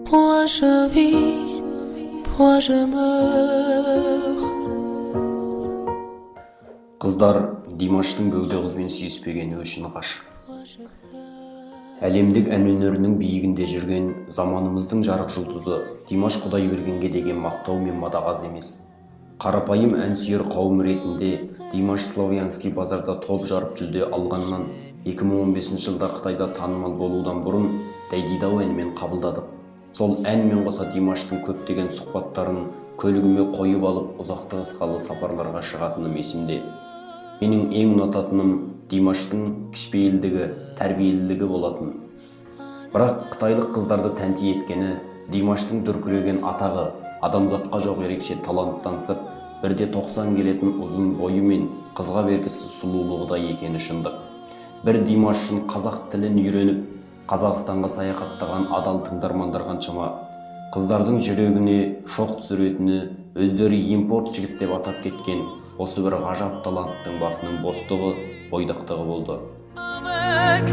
Point je vis, point je meurs. Қыздар Димаштың бөгде қызбен сүйіспегені үшін ғашық. Әлемдік ән өнерінің биігінде жүрген заманымыздың жарық жұлдызы Димаш Құдайбергенге деген мақтау мен мадақ аз емес. Қарапайым әнсүйер қауым ретінде Димаш Славянский базарда топ жарып жүлде алғаннан, 2015 жылда Қытайда танымал болудан бұрын «Дайдидау» әнімен қабылдадық. Сол әнмен қоса Димаштың көптеген сұхбаттарын көлігіме қойып алып, ұзақты қысқалы сапарларға шығатыным есімде. Менің ең ұнататыным Димаштың кішіпейілдігі, тәрбиелілігі болатын. Бірақ қытайлық қыздарды тәнті еткені Димаштың дүркіреген атағы, адамзатқа жоқ ерекше таланттан сырт, бірде 90 келетін ұзын бойы мен қызға бергісіз сұлулығы да екені шындық. Бір Димаш үшін қазақ тілін үйреніп, Қазақстанға саяхаттаған адал тыңдармандар қаншама? Қыздардың жүрегіне шоқ түсіретіні өздері импорт жігіт деп атап кеткен осы бір ғажап таланттың басының бостығы, бойдақтығы болды. Avec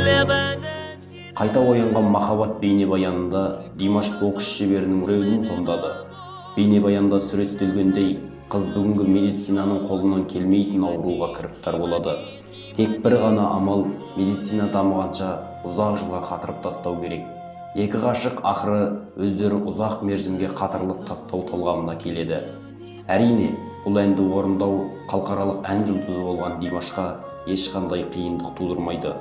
les badass. «Қайта оянған махаббат» бейнебаянында Димаш бокс шеберінің рөлін сомдады. Бейнебаянда суреттелгендей, қыз бүгінгі медицинаның қолынан келмейтін ауруға кіріптар болады. Тек бір ғана амал: медицина дамығанша ұзақ жылға қатырып тастау керек. Екі ғашық ақыры өздері ұзақ мерзімге қатырылып тастау талғамына келеді. Әрине, бұл әнді орындау халықаралық ән жұлдызы болған Димашқа ешқандай қиындық тудырмайды.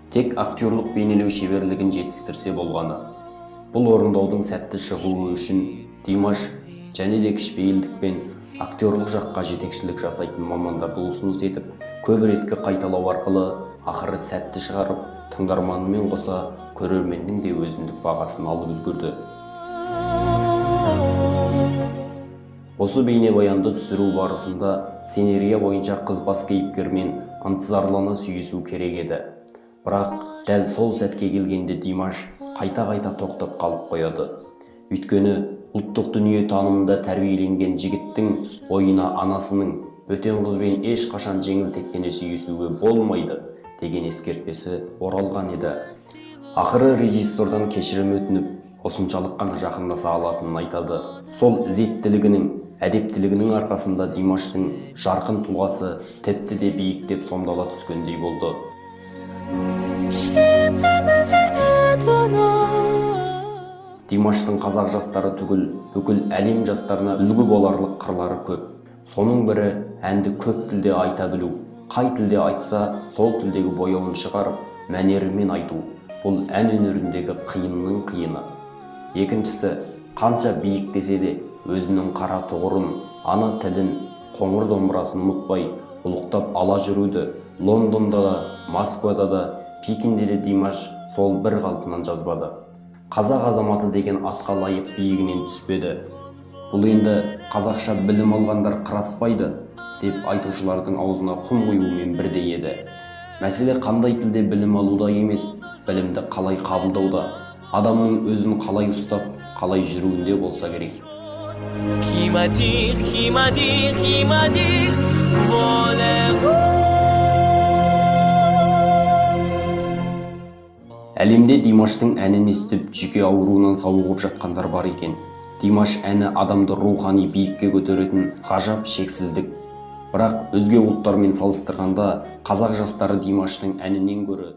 Тек актерлық бейнелеу шеберлігін жетістірсе болғаны. Бұл орындаудың сәтті шығуы үшін Димаш және де кішіпейілдікпен актерлық жаққа жетекшілік жасайтын мамандарды ұсыныс етіп, көп реткі қайталау арқылы ақыры сәтті шығарып, тыңдарманымен қоса көрерменнің де өзіндік бағасын алып үлгерді. Осы бейнебаянды түсіру барысында сценария бойынша қыз бас кейіпкермен ынтызарлана сүйісу керек еді. Бірақ дәл сол сәтке келгенде Димаш қайта-қайта тоқтап қалып қояды. Өйткені ұлттық дүние танымында тәрбиеленген жігіттің ойына анасының «бөтен қызбен ешқашан жеңілтектене сүйісуге болмайды» деген ескертпесі оралған еді. Ақыры режиссердан кешірім өтініп, осыншалық қана жақындаса алатынын айтады. Сол ізеттілігінің, әдептілігінің арқасында Димаштың жарқын тұлғасы тіпті де биіктеп сомдала түскендей болды. J'aimerais maintenant. Димаштың қазақ жастары түгіл, бүкіл әлем жастарына үлгі боларлық қырлары көп. Соның бірі — әнді көп тілде айта білу. Қай тілде айтса, сол тілдегі бояуын шығарып, мәнерімен айту. Бұл ән өнеріндегі қиынның қиыны. Екіншісі, қанша биік десе де, өзінің қара тұғырын, ана тілін, қоңыр домбырасын ұмытпай, ұлықтап ала жүруді. Лондонда да, Москвада да, Пекинде де Димаш сол бір қалпынан жазбады. Қазақ азаматы деген атқа лайық биігінен түспеді. Бұл енді «қазақша білім алғандар қыраспайды» деп айтушылардың аузына құм құюмен бірдей еді. Мәселе қандай тілде білім алуда емес, білімді қалай қабылдауда, адамның өзін қалай ұстап, қалай жүруінде болса керек. Qui m'attire, qui m'attire, qui m'attire, voler. Әлемде Димаштың әнін естіп, жүйке ауруынан сауығып жатқандар бар екен. Димаш әні адамды рухани биікке көтеретін ғажап шексіздік. Бірақ өзге ұлттармен салыстырғанда қазақ жастары Димаштың әнінен гөрі